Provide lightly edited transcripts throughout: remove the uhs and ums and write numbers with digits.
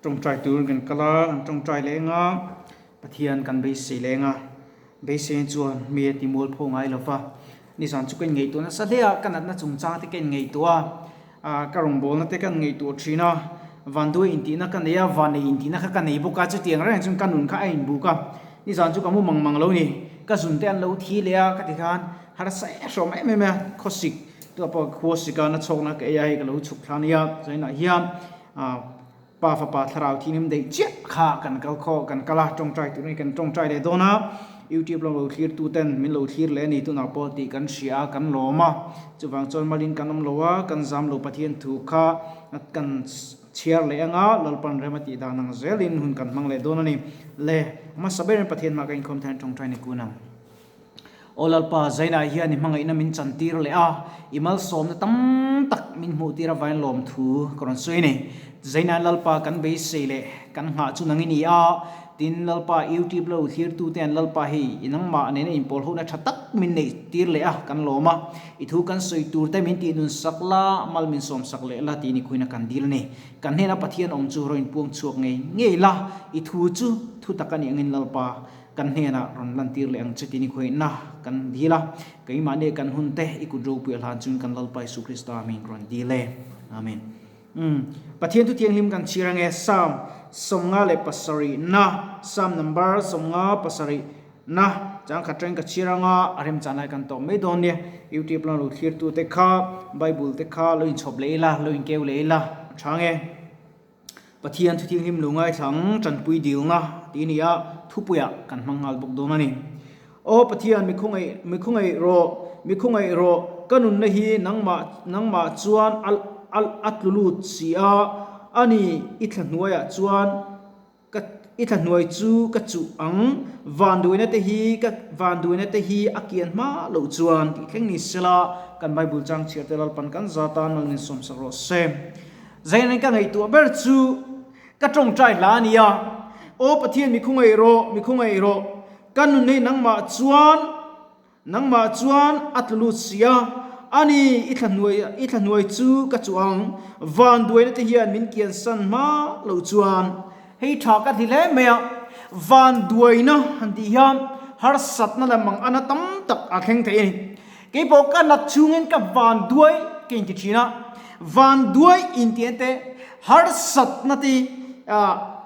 Tawngtai turin kan kal a, kan tawngtai leng a, Pathian kan beisei leng a, beisei chuan mi a ti mualpho ngai lo va, nizan chu ka inngaihtuah nasa hle a, ka natna chungchang te ka inngaihtuah a, ka rawngbawlna te ka inngaihtuah thin a, vanduai intihna ka nei a, vannei intihna kha ka nei bawk a, chutiang reng chuan ka nun kha a inbuk a, nizan chu ka mu mang mang lo ni, ka zun te an lo thi leh a, ka ti khan harsa hrawm em em a, khawsik tûah pawh khuasik a, na chhawkna ka ei a, hei ka lo chhuk thla a nia, chuan inah hian ah. Pa fapa thlarau thianghlim daih chiah kha kan kal khaw kan kal a, tawngtai turin kan tawngtai leh dawn a, YouTube lam lo thlir tu ten min lo thlir leh a ni tunah pawh tih kan hria a, kan lawm a, chuvang chuan malin kan awm lo a, kan zam lo Pathian thu kha kan chhiar leh anga Lalpan rem a tih dan ang zelin hun kan hmang leh dawn a ni. Le hmasa berin Pathian hmah ka inkhawm thei a tawngtai ni kun ang. Aw Lalpa, Zainah hian i hmangaihna min chantir leh a, i malsawmna tam tak min hmuhtir avain lawmthu ka rawn sawi a ni. Zainah Lalpa kan beisei leh kan nghah chu nang i ni a, tin Lalpa YouTube lo thlirtute an Lalpa hei i nangmah nena inpawl hona tha tak min neih tir leh a, kan lawm a, i thu kan sawi turte min tih nun sak la, mal min sawm sak leh la tiin i khuina kan dil a ni. Kan hnena Pathian awm chu rawn inpuang chhuak ngei ngei la, i thu chu thu tak a nih angin Lalpa Kan hnenah rawn lantir leh ang che tih ni khawiahna kan dil a, keimahni kan hun te i kut ropui a hlan chuan kan Lalpa Isu Krista min rawn dil e. Amen. Umm. Pathian thu thianghlim kan chhir ange Psalm 57 na Psalm number 57 na chang khat reng ka chhir anga a remchan lai kan tawp mai dawn nia. YouTube lam lo thlir tu te kha Bible te kha lo inchhawp leh ila lo inkeu leh ila a tha ange. Pathian thu thianghlim lo ngaithlang tanpui dilna tih a ni a, thupuiah kan hmang nghal bawk dawn a ni. Aw Pathian, mi khawngaih, mi khawngaih rawh, mi khawngaih rawh, ka nunna hi nangmah, nangmah chuan a, a, a tlu lut si a, a ni, i thla hnuaiah chuan ka, i thla hnuai chu ka chuh ang, vanduaina te hi, ka vanduaina te hi a kian hma loh chuan tih thleng ni sela, kan Bible chang chhiar te Lalpan kan za tan mal min sawmsak rawh se. Zainain ka ngaihtuah ber chu ka tawngtai hla a nia, Aw Pathian mi khawngaih rawh, mi khawngaih rawh, ka nun hi nangmah chuan, nangmah chuan a tlu lut si a, a ni, i thla hnuai, i thla hnuai chu ka chuang, vanduaina te hian min kiansan hma loh chuan. Hei tha ka ti hle mai a, vanduaina han tih hian harsatna leh mangana tam tak a thleng thei a ni. Keipawh ka nat chhungin ka vanduai ka inti thin a, vanduai intian te harsatna te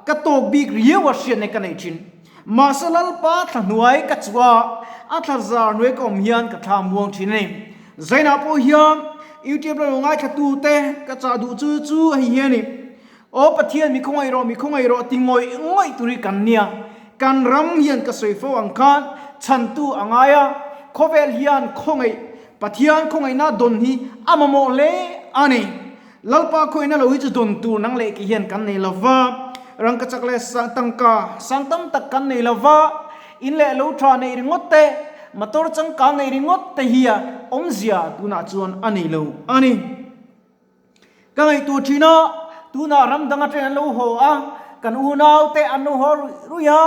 ka tawk bik riau a hriatna ka nei thin. Mahse Lalpa thla hnuai ka chuh a, a thla zar hnuai ka awm hian ka thla muang thin a ni. Zainah pawh hian YouTube la lo ngaithla tute ka chah duh chu chu hei hi a ni. Aw Pathian mi khawngaih rawh, mi khawngaih rawh ti ngawih ngawih tur hi kan nia. Kan ram hian ka sawi fo ang khan chhantu a ngai a, khawvel hian khawngaih, Pathian khawngaihna dawn hi a mamawh hle a ni. Lalpa khawngaihna lo hi chu dawn tur nang leh kei hian kan nei lo va, rangkachak leh tangka sang tam tak kan nei lo va, in leh lo tha neih ringawt te, motor changkang neih ringawt te hi a awmzia tunah chuan a nei lo a ni. Ka ngaihtuah thin a, tunah ram dang atangin an lo haw a, kan unau te an lo haw ruih ruih a,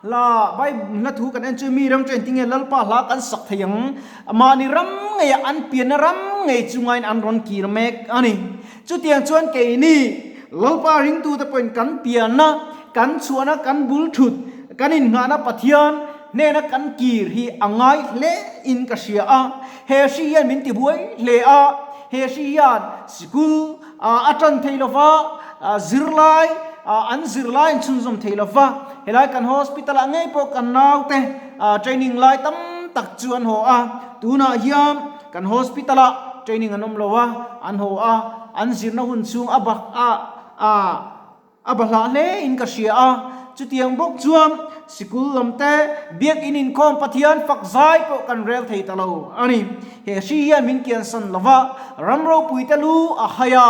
hla Bible hla thu kan en chu mi ram chu engtin nge Lalpa hla kan sak thei ang, mahni ram ngeiah an pianna ram ngei chungain an rawn kir mek a ni. Chutiang chuan keini Lalpa ringtute pawhin kan pianna, kan chhuahna, kan bul thut, kan innghahna Pathian hnena kan kir hi a ngai hle in ka hria a, he hri hian min tibuai hle a. He hri hian sikul a tan thei lo va, zirlai an zirlai an chhunzawm thei lo va, helai kan hospital ah ngei pawh kan naute training lai tam tak chu an haw a, tunah hian kan hospital ah training an awm lo a, an haw a, an zirna hun chhung a bak a A bahlah hle in ka hria a, chutiang bawk chuan sikul lam te, biakinn inkhawm Pathian fak zai pawh kan rel thei ta lo a ni. He hri hian min kiansan lo va, ram ropui te lu a hai a,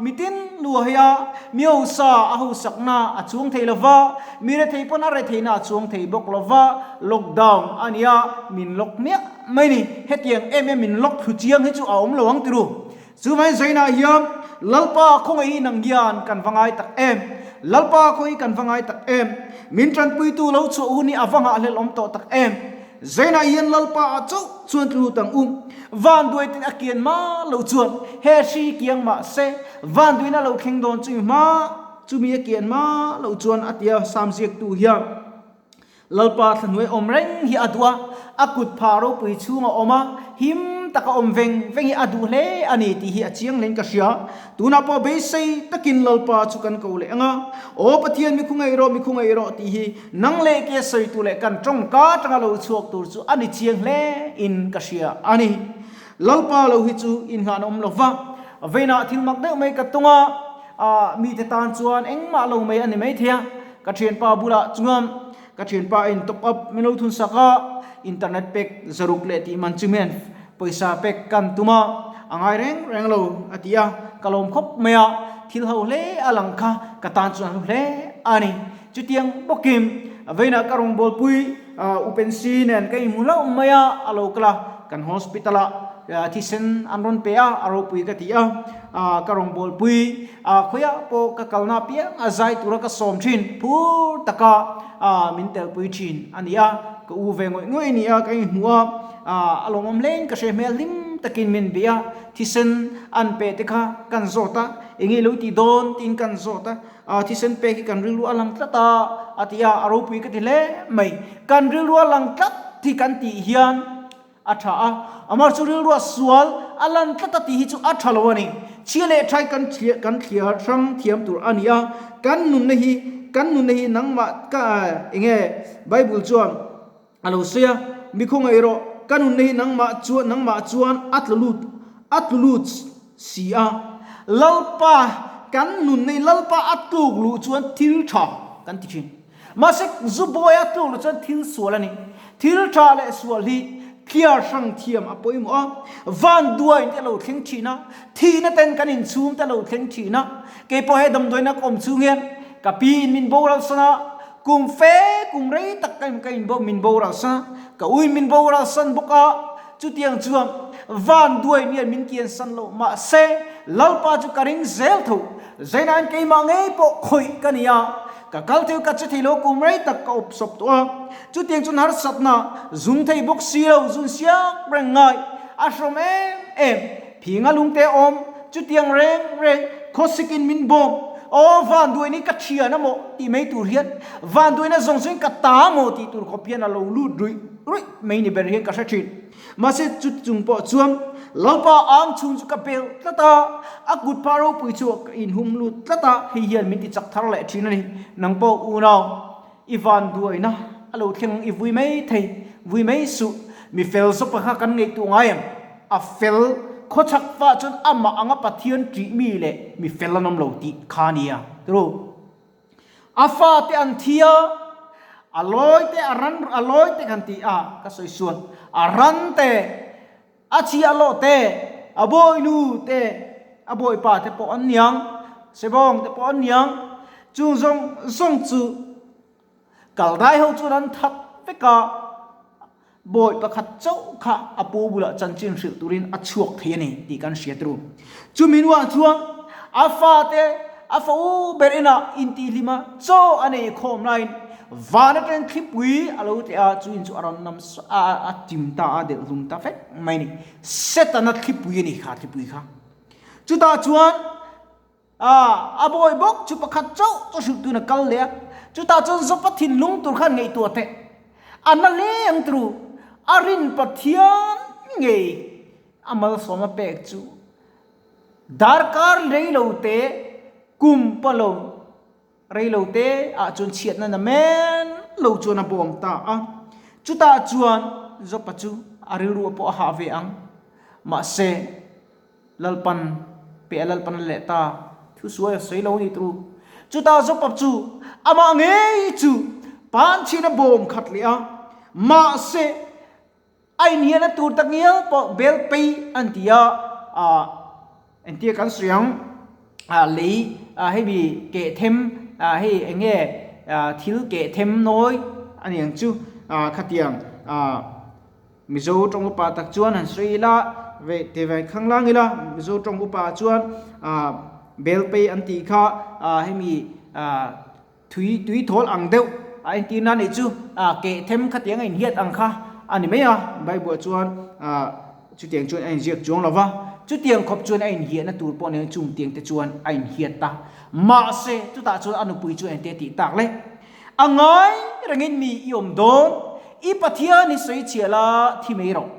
mitin lu a hai a, mi hausa a hausakna a chuang thei lo va, mi rethei pawn a retheihna a chuang thei bawk lo va, lockdown a nia, min lock miah mai ni. Hetiang em em min lock thlu chiang hi chu a awm lo ang tiru. Chuvangin Zainah hian Lalpa khawngaih hi nang hian kan va ngai tak em? Lalpa khawngaih hi kan va ngai tak em? Min tanpuitu lo chhuah hun hi a va nghahhlelh awm tawh tak em? Zainah hian Lalpa ah chauh chuan tlu tang u. Vanduai ten a kian ma lo chuan he hri kiang mah se, vanduaina lo thleng dawn chu i hma. Chumi a kian hma loh chuan a ti a, Sam ziaktu hian Lalpa thlahnuai awm reng hi a duh a, a kut phah ropui chhung a awm a, him taka awm veng veng hi a duh hle a ni tih hi a chiang hlein ka hria. Tunah pawh beisei takin Lalpa chu kan ko leh ang a, Aw Pathian mi khungaih rawh, mi khungaih rawh tih hi nang leh ke sawi tur leh kan tawngka atanga lo chhuak tur chu a ni chiang hle in ka hria a ni. Lalpa lo hi chu inngahna awm lo va, veinah thil mak deuh mai ka tung a, ah mite tan chuan engmah lo mai a ni maithei a, ka thianpa bulah chuan ka thianpa a in top up min lo thun sak a, internet pek zaruk leh tih man chu hian pawisa pek kan tum a, a ngai reng reng lo a ti a, ka lawm khawp mai a, thil ho hle a lang kha ka tan chuan a hlu hle a ni. Chutiang bawkin veinah ka rawngbawlpui Upensi nen ka inhmu hlauh mai a, a lo kal a, kan hospital ah thisen an rawn pe a, a ropui ka ti a, ka rawngbawlpui khawiah pawh ka kalna apiang a zai tura ka sawm thin, phur taka min telpui thin a ni a, ka u ve ngawih ngawih a ni a, ka inhmu a, a lawmawm hlein ka hre hmel hlim takin min bih a, thisen an pe te kha kan zawt a, enge i lo tih dawn tiin kan zawt a. A thisen pek hi kan rilru a lang tlat a, a ti a, a ropui ka ti hle mai. Kan rilru a lang tlat hi kan tih hian a tha a, amah chu rilru a sual a lan tlat a tih hi chu a tha lo a ni. Chhia leh thai kan kan thliar hrang thiam tur a ni a, kan nunna hi kan nunna hi nangmah ka enge Bible chuan a lo sawi a, mi khawngaih rawh, ka nunna hi nangmah chuan nangmah chuan a tlu lut a tlu lut si a. Lalpa, kan nunna hi Lalpa a tluk luh chuan thil tha kan ti thin. Mahse, Zubawi a tluk luh chuan thil sual a ni. Thil tha leh sual hi thliar hrang thiam a pawimawh a, van duain te a lo thleng thin a, thihna ten kan inchhung te a lo thleng thin a. Keipawh he damdawiina ka awm chhung hian ka pi in min boral san a, Kum fe kum rei tak ka ka in min boral san a, ka uin min boral san bawk a, chutiang chuan van duai mian min kian san lo mahse Lalpa chu ka ring zel tho, Zainain keimah ngei pawh khawih ka ni a, ka kal thei ka che thei lo kum rei tak ka awp sawp tawh a, chutiang chuan harsatna zung thei bawk si lo zun siak reng ngai a hrawm em em. Phinga lungte awm, chutiang reng reng khawsikin min bawm. Aw vanduaina hi ka thian a maw tih mai tur hian, vanduaina zawng zawngin ka ta maw tih tur khawp hian a lo lut ruih ruih mai ni ber hian ka hre thin. Mahse chuti chung pawh chuan Lalpa ang chhung chu ka bel tlat a, a kut phah ropui chu ka inhum lut tlat a, hei hian min ti chak thar leh thin a ni. Nang pawh unau. I vanduaina a lo thleng i vui mai thei, vui mai suh. Mi fel zawpa kha kan ngaihtuah ngai em? A fel khawchhak fah chuan amah anga Pathian ṭih mi leh mi fel an awm lo tih kha a nia. Turu. A fate an thi a, a lawi te a ran a lawi te kan ti a, ka sawi sual, a ran te, a chhiahhlawh te, a bawinu te, a bawipa te pawh an niang, sebawng te pawh an niang, chung zawng zawng chu kaldai ho chuan an that vek a, bawi pakhat chauh kha a pu bulah chanchin hrilh turin a chhuak thei a ni tih kan hriat ru. Chumi hnuah chuan a fate a fa u ber inah intihhlim a, chaw a nei khawm laiin Van atang thlipui a lo tleh a, chu in chu a rawn nam a, a chim ta a, delh hlum ta vek mai a ni. Setana thlipui a ni kha, thlipui kha. Chutah chuan a bawi bawk chu pakhat chauh chu hrilh tuin a kal leh a, chutah chuan Zawpa thinlung tur khan ngaihtuah teh. A na hle ang turu, a rin Pathian ngei a malsawm a pek chu darkar rei lo te kum pawh lo Reilo te ah chuan chhiatna na men lo chuan a bawm ta a. Chutah chuan Jopa chu a rilru pawh a hah ve ang. Mahse, Lalpan pe a Lalpan a leh ta. Thu suai a sawi lo a ni turu. Chutah Jopa chu amah ngei chu panchhin a bawm khat leh a. Mahse, a inhiahna tur tak ngial pawh bel pei an ti a, ah engtia kan sawi ang ah lei ah hemi keh them ah hei eng nge ah thil keh them nawi a ni ang chu ah khatiang ah Mizo tawng upa tak chuan han sawi ila ve ti ve khang lang ila Mizo tawng upa chuan ah bel pei an tih kha ah hemi ah. Thui tui thawl ang deuh a entir na nih chu a keh them khatiang a inhiat ang kha a ni mai a, Bible ah chuan chutiang chuan a inziak chuang lo va. Chutiang khawp chuan a inhiahna tur pawh nen chung tiang te chuan a inhiat ta. Mahse, chutah chuan a nupui chu engte tih tak le? A ngai rengin mi i awm dawn, i Pathian hi sawi chhiah la thi mai rawh.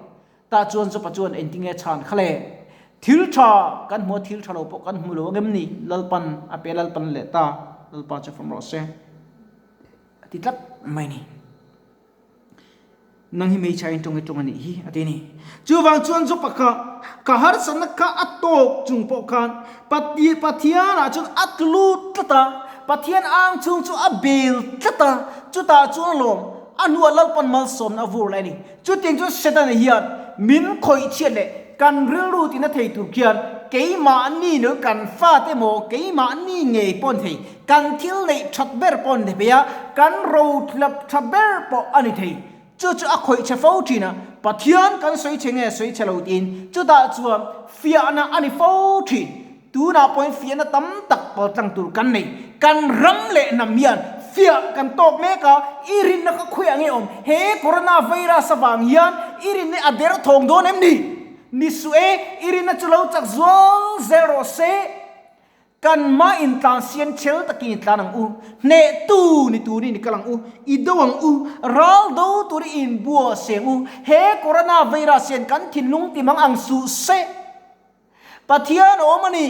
Tah chuan Jopa chuan engtinge chhan kha le? Thil tha kan hmu a, thil tha lo pawh kan hmu lo angem ni? Lalpan a pe Lalpan leh ta, Lalpa chu fam rawh se a ti tlat mai ni. Nang hi hmeichhia in tawng i tawng a nih hi a ti a ni. Chuvang chuan Jopa kha ka harsatna kha a tawk chung pawh khan Pathian ah chuan a tlu lut tlat a, Pathian ang chhung chu a bel tlat a, chutah chuan lawm a hnuah Lalpan malsawmna a vur lai a ni. Chutiang chuan Setana hian min khawih chhiat leh kan rilru tina thei tur khian keimahni lo kan fate maw keimahni ngei pawh a ni thei, kan thil neih that ber pawh a ni thei a, kan rotlap tha ber pawh a ni thei. Chu chu a khawih chhe fo thin a, Pathian kan sawi chhe nge sawi chhe lo tiin chutah chuan fiahna a ni fo thin. Tunah pawhin fiahna tam tak paltlang tur kan nei. Kan ram leh hnam hian fiah kan tawk mek a, i rinna kha khawiah nge awm? He corona virus avang hian i rinna a der thawng dawn em ni? Ni suh e, i rinna chu lo chak zual zel rawh se. Kan mah intlan siam chel takin i tlan ang u, hnehtu ni turin i kal ang u, i do ang u, ral do turin i inbuah seng u. He corona virus hian kan thinlung timang ang suh se. Pathian awm a ni.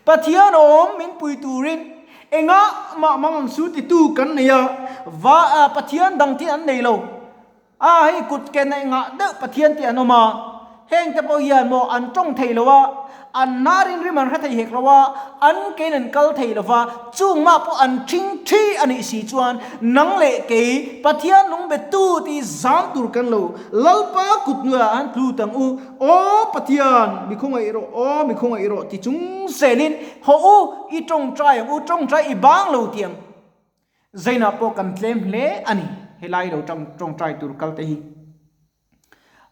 Pathian awm min pui turin engah mah mang ang su titu kan nei a, va Pathian dang te an nei lo. A hei kut ke neih ngah deuh Pathian te an awm a, heng te pawh hian maw an tawng thei lo a, an hnar in rim an hre thei hek lo a, an kein an kal thei lo va, chung mah pawh an thing thi a nih si chuan nang leh kei Pathian nung betu tih zam tur kan lo Lalpa kut hnuaiah an tlut ang u. Aw Pathian, mi khawngaih rawh, aw mi khawngaih rawh ti chung zelin haw u, i tawngtai ang u, tawngtai i bang lo ti ang. Zainah pawh kan tlem hle a ni, helai lo tawngtai tur kal te hi.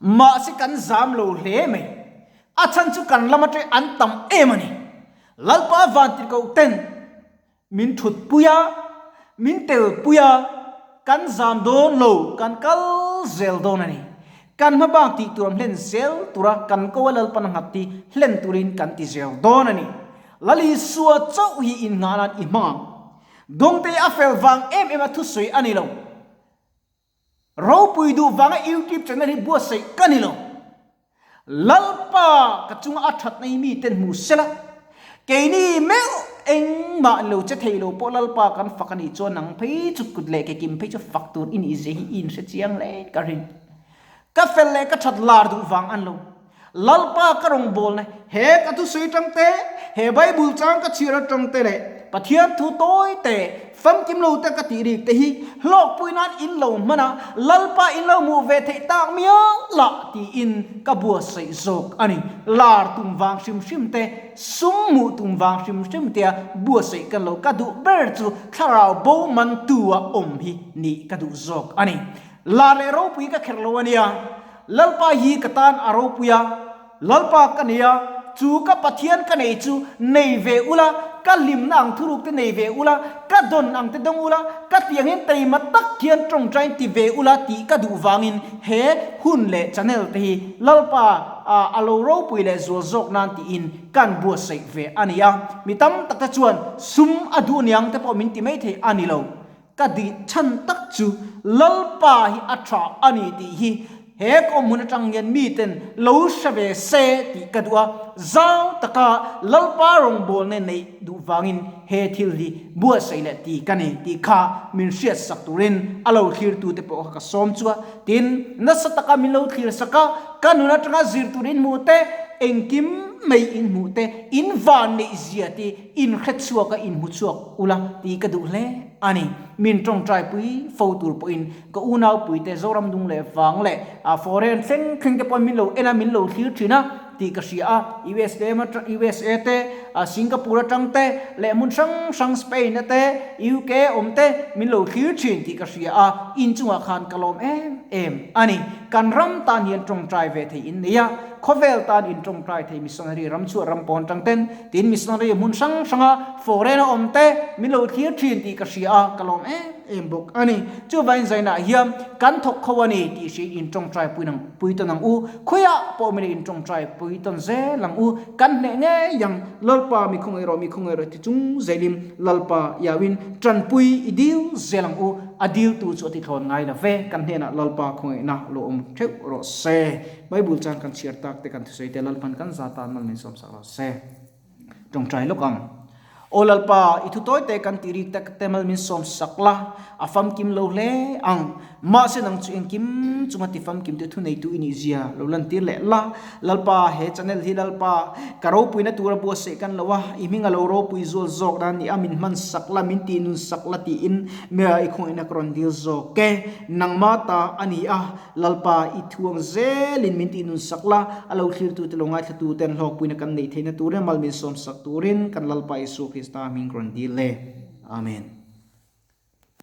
Mahse kan zam lo hle mai, a chhan chu kan lam atang an tam em a ni. Lalpa vantirhkoh ten Min thutpui a, min telpui a, kan zam dawn lo, kan kal zel dawn a ni. Kan hma bak tih tur hlen zel tura kan ko a Lalpan a nghat hi hlen turin kan ti zel dawn a ni. Lal Isua chauh hi innghah nan i hmang ang. Dawngte a fel vang em em a thusawi a ni lo. Ropui duh vanga YouTube channel hi buatsaih ka ni lo. Lalpa ka chunga a thatna hi miten hmu sela, keini meuh engmah lo che thei lo pawh Lalpa kan fak a nih chuan nang phei chu kut leh ke kim phei chu fak tur i nih zia hi i inhre chiang hle ka ring. Ka fel leh ka that lar duh vang an lo. Lalpa ka rawngbawlna he ka thusawi atang te, he Bible chang ka chhiar atang te leh Pathian thu tawi te, famkim lo te ka tih rik te hi hlawkpui nan in lo hman a, Lalpa in lo hmuh ve theih tak mial lah tiin ka buatsaih zawk a ni. Lar tum vang hrim hrim te, sum hmuh tum vang hrim hrim tea buatsaih kan lo ka duh ber chu thlarau bo mantu a awm hi nih ka duh zawk a ni. Lar leh ropui ka kherh lo a nia. Lalpa hi ka tan a ropui a, Lalpa ka nei a, chu ka Pathian ka nei chu nei ve ula, ka hlimna ang thuruk te nei ve ula, ka dawn ang te dawng ula, ka tiangin teima tak hian tawngtain ti ve ula tih ka duh vangin he hun leh channel te hi Lalpa a lo ropui leh zual zawk nan tiin kan buatsaih ve a ni a. Mi tam tak te chuan sum a duh aniang te pawh min ti maithei a ni lo. Ka dih chhan tak chu Lalpa hi a tha a ni tih hi he ka awm hun atang hian miten lo hre ve se tih ka duh a, zau taka Lalpa rawngbawlna neih duh vangin he thil hi buatsaih leh ti ka ni tih kha min hriatsak turin a lo thlirtute pawh kha ka sawm chu a. Tin, nasa taka min lo thlirsak a, ka nun atanga zir tur in hmuh te, engkim mai in hmuh te, in van neih zia tih Inhre chhuak a inhmu chhuak ula tih ka duh hle a ni. Min tawngtai pui fo tur pawhin ka unau puite Zoram dung leh vang leh foreign thleng thleng te pawhin min lo en a, min lo thlir thin a tih ka hria a. USA te, Singapore atang te leh hmun hrang hrang Spain a te, UK awm te min lo thlir thin tih ka hria a. Inchungah khan ka lawm em em a ni. Kan ram tan hian tawngtai ve thei in nei a, khawvel tan in tawngtai thei missionary ram chhuah ram pawn tang ten Tin, missionary hmun hrang hranga foreign a awm te min lo thlir thin tih ka hria a, ka lawm em em bawk a ni. Chuvangin zainah hian kan thawk kho a ni tih hriain in tawngtai pui nang pui tawn ang u. Khawiah pawh mila in tawngtai pui tawn zel ang u. Kan hneh ngei ang Lalpa mi khawngaih rawh mi khawngaih rawh ti chung zelin Lalpa iauin tanpui i dil zel ang u. A diltu chu a ti thlawn ngai lo ve. Kan hnenah Lalpa khawngaihna lo awm theuh rawh se. Bible chan kan chhiar tak te kan thusawi te Lalpan kan za tan mal min sawmsak rawh se. Tawngtai lawk ang. Aw Lalpa, i thu tawi te kan tih rik tak te mal min sawm sak la, a famkim lo hle ang. Mahse nang chu engkim chunga ti famkim te thu neitu i nih zia lo lantir leh la. Lalpa, he channel hi Lalpa, ka ropuina tura buatsaih kan lo a, i hming a lo ropui zual zawk nan ni a, min hman sak la, min tih nun sak la tiin i khawngaihna ka rawn dil zawk e. Nangma ta a ni a, Lalpa, i thuang zelin min tih nun sak la, a lo thlirtute lo ngaithlatuten hlawkpuina kan neih theihna turin mal min sawmsak turin kan Lalpa Isua Krista hming rawn dil le. Amen.